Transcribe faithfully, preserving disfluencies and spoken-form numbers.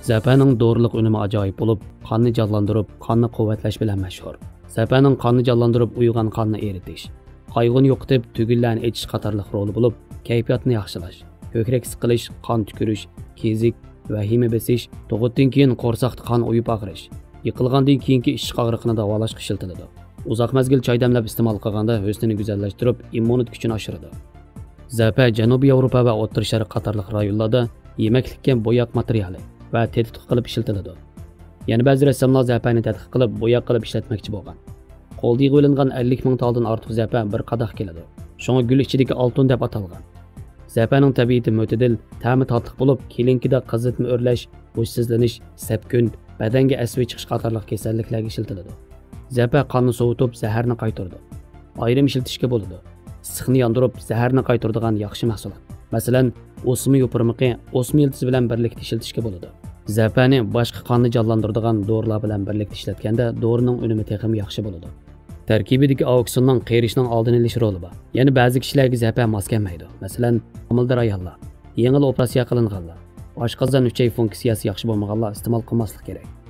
زەپەنىڭ دورىلىق ئۈنۈمى ئاجايىپ بولۇپ، قاننى جانلاندۇرۇپ، قاننى قۇۋۋەتلەش بىلەن مەشھۇر. زەپەنىڭ قاننى جانلاندۇرۇپ، ئۇيۇغان قاننى ئېرىتىش، قايغۇنى يوقىتىپ، تۈگۈنلەرنى ئېچىش قاتارلىق رولى بولۇپ، كەيپىياتنى ياخشىلاش، كۆكرەك سىقىلىش، قان تۈكۈرۈش، كېزىك، ۋەھىمە بېسىش، تۇغۇتتىن كېيىن قورساقتا قان ئويۇپ ئاغرىش، يىقىلغاندىن كېيىنكى ئىششىق ئاغرىقىنى داۋالاشقا ئىشلىتىلىدۇ. ئۇزاق مەزگىل چاي دەملەپ ئىستېمال قىلغاندا ھۆسنىنى گۈزەللەشتۈرۈپ، ئىممۇنىتېت كۈچىنى ئاشۇرىدۇ. زەپە جەنۇبىي ياۋروپا ۋە ئوتتۇرا شەرق قاتارلىق رايونلاردا يېمەكلىككە بوياق ماتېرىيالى ۋە تېتىتقۇ قىلىپ ئىشلىتىلىدۇ. يەنە بەزى رەسساملار زەپەنى تەتقىق قىلىپ، بوياق قىلىپ ئىشلەتمەكچى بولغان. قولدا يىغىۋېلىنغان ئەللىك مىڭ تالدىن ئارتۇق زەپە بىر قاداق كېلىدۇ. شۇڭا گۈل ئىچىدىكى ئالتۇن دەپ ئاتالغان. زەپەنىڭ تەبىئىتى مۆتىدىل، تەمى تاتلىق بولۇپ، كېلىنكىدە قىزىتما ئۆرلەش، ھوشسىزلىنىش، سەپكۈن، بەدەنگە ئەسۋى چىقىش قاتارلىق كېسەللىكلەرگە ئىشلىتىلىدۇ. زەپە قاننى سوۋۇتۇپ، زەھەرنى قايتۇرىدۇ. ئايرىم ئىشلىتىشكە بولىدۇ. ئىسسىقنى ياندۇرۇپ، زەھەرنى قايتۇرىدىغان ياخشى مەھسۇلات. مەسىلەن، ئوسما يوپۇرمىقى ئوسما يىلتىزى بىلەن بىرلىكتە ئىشلىتىشكە بولىدۇ. زەپەنى باشقا قاننى جانلاندۇرىدىغان دورىلار بىلەن بىرلىكتە ئىشلەتكەندە، دورىنىڭ ئۈنۈمى تېخىمۇ ياخشى بولىدۇ. تەركىبىدىكى ئاۋكسىننىڭ قېرىشنىڭ ئالدىنى ئېلىش رولى بار. يەنە بەزى كىشىلەرگە زەپە ماس كەلمەيدۇ. مەسىلەن، ھامىلىدار ئاياللار، يېڭىلا ئوپېراتسىيە قىلىنغانلار، ئاشقازان ئۈچەي فۇنكسىيەسى ياخشى بولمىغانلار ئىستېمال قىلماسلىق كېرەك.